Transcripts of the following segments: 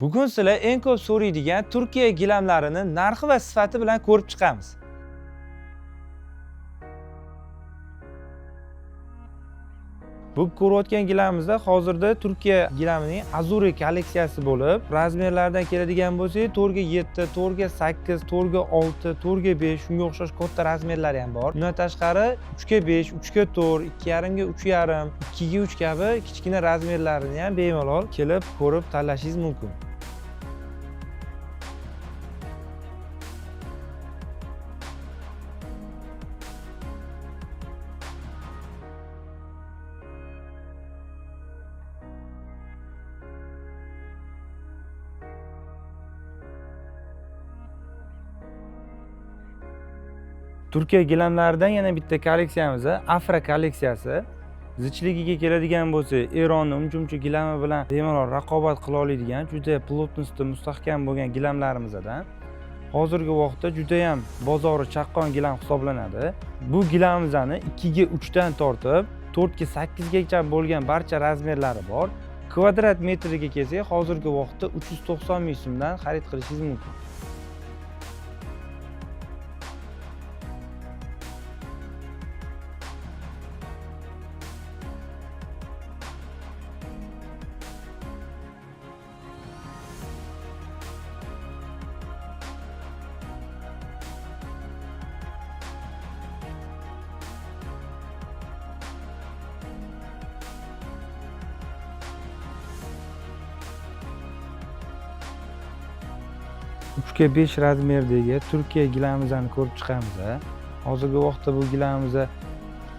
Bugun sizlar eng ko'p so'raydigan Turkiya gilamlarini narxi va sifati bilan ko'rib chiqamiz. Bu ko'rayotgan gilamimizda hozirda Turkiya gilamining Azuri kolleksiyasi bo'lib, razmerlaridan keladigan bo'lsak, 4 ga 7, 4 ga 8, 4 ga 6, 4 ga 5 shunga o'xshash katta razmerlari ham bor. Undan tashqari 3 ga 5, 3 ga 4, 2,5 ga 3,5, 2 ga 3 kabi kichkina razmerlarini ham bemalol kelib ko'rib tanlashingiz mumkin. Turkiya gilamlaridan yana bitta kolleksiyamiz Afra kolleksiyasi. Zichligiga keladigan bo'lsak, Eronni uncha-muncha gilami bilan bemalol raqobat qila oladigan, juda plotnosti mustahkam bo'lgan gilamlarimizdan. Hozirgi vaqtda juda ham bozori chaqqon gilam hisoblanadi. Bu gilamimizni 2 ga 3 dan tortib 4 ga 8 gacha bo'lgan barcha razmerlari bor. Kvadrat metriga kelsak, hozirgi vaqtda 390 ming so'mdan xarid qilishingiz mumkin. Uchga 5 razmerdagi Turkiya gilamimizni ko'rib chiqamiz. Hozirgi vaqtda bu gilamimiz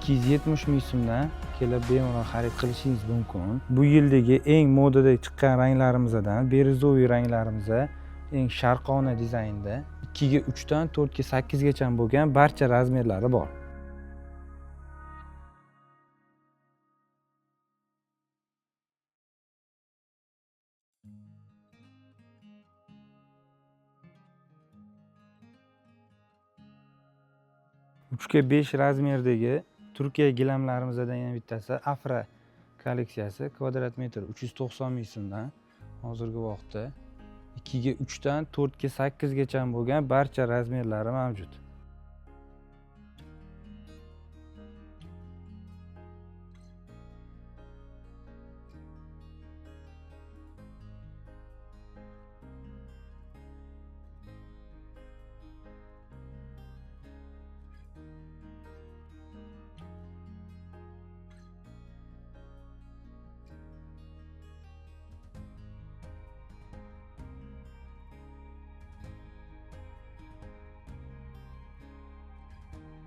270 ming so'mdan kelib bemalol xarid qilishingiz mumkin. Bu yildagi eng modada chiqqan ranglarimizdan berezoviy ranglarimiz eng sharqona dizaynda 2 ga 3 dan 4 ga 8 gacha bo'lgan barcha razmerlari bor. Uchga 5 razmerdagi Turkiya gilamlarimizdan yana bittasi Afra kolleksiyasi, kvadrat metr 390 ming so'mdan hozirgi vaqtda 2 ga 3 dan 4 ga 8 gacha bo'lgan barcha razmerlari mavjud.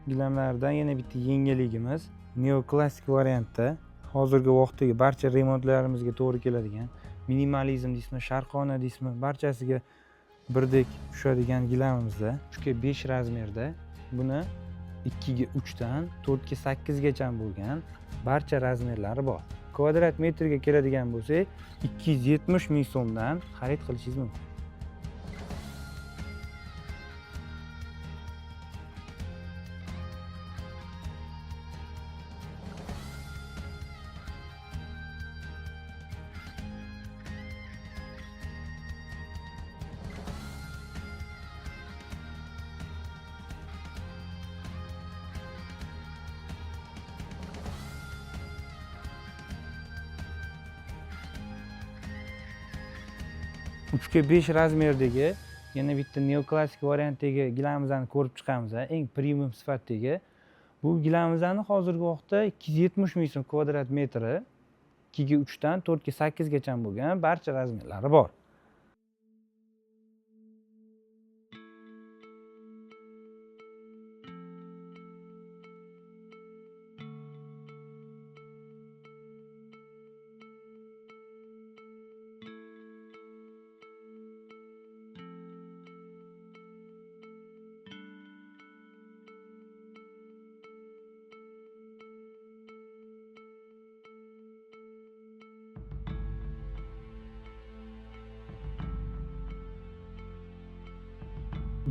Gilamlardan yana bitta yengilligimiz neoklassik variantda hozirgi vaqtdagi barcha remontlarimizga to'g'ri keladigan minimalizm deysizmi, sharqona deysizmi, barchasiga birdek tushadigan gilamimizda 3 ga 5 razmerda buni 2 ga 3 dan 4 ga 8 gacha bo'lgan barcha razmerlari bor. Kvadrat metrga keladigan bo'lsak, 270 ming so'mdan xarid qilishingiz mumkin. Uchga 5 razmerdagi yana bitta neoklassik variantdagi gilamimizni ko'rib chiqamiz, eng premium sifatdagi. Bu gilamimizni hozirgi vaqtda 270 ming so'm kvadrat metri, 2 ga 3 dan 4 ga 8 gacha bo'lgan barcha razmerlari bor.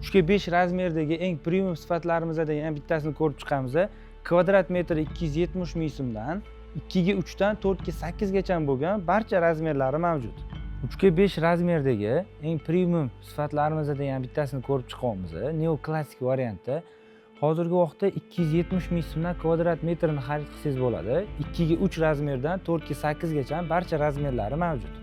Uchga 5 razmerdagi eng premium sifatlarimizdan yana bittasini ko'rib chiqamiz. Kvadrat metri 270 ming so'mdan 2 ga 3 dan 4 ga 8 gacha bo'lgan barcha razmerlari mavjud. 3 ga 5 razmerdagi eng premium sifatlarimizdan yana bittasini ko'rib chiqyapmiz. Neoklassik variantda. Hozirgi vaqtda 270 ming so'mdan kvadrat metrini xarid qilsangiz bo'ladi. 2 ga 3 razmerdan 4 ga 8 gacha barcha razmerlari mavjud.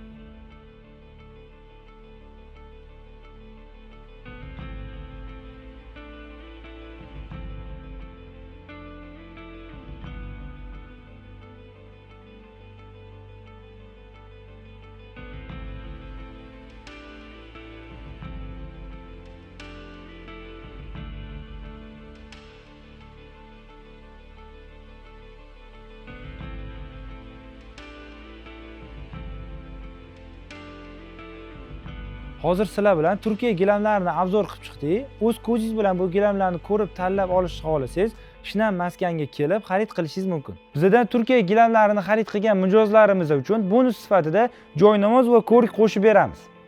Hozir sizlar bilan Turkiya gilamlarini obzor qilib chiqdik. O'z ko'zingiz bilan bu gilamlarni ko'rib tanlab olishni xohlasangiz, Shinam maskanga kelib xarid qilishingiz mumkin. Bizdan Turkiya gilamlarini xarid qilgan mijozlarimiz uchun bonus sifatida joy namoz va ko'rik qo'shib beramiz.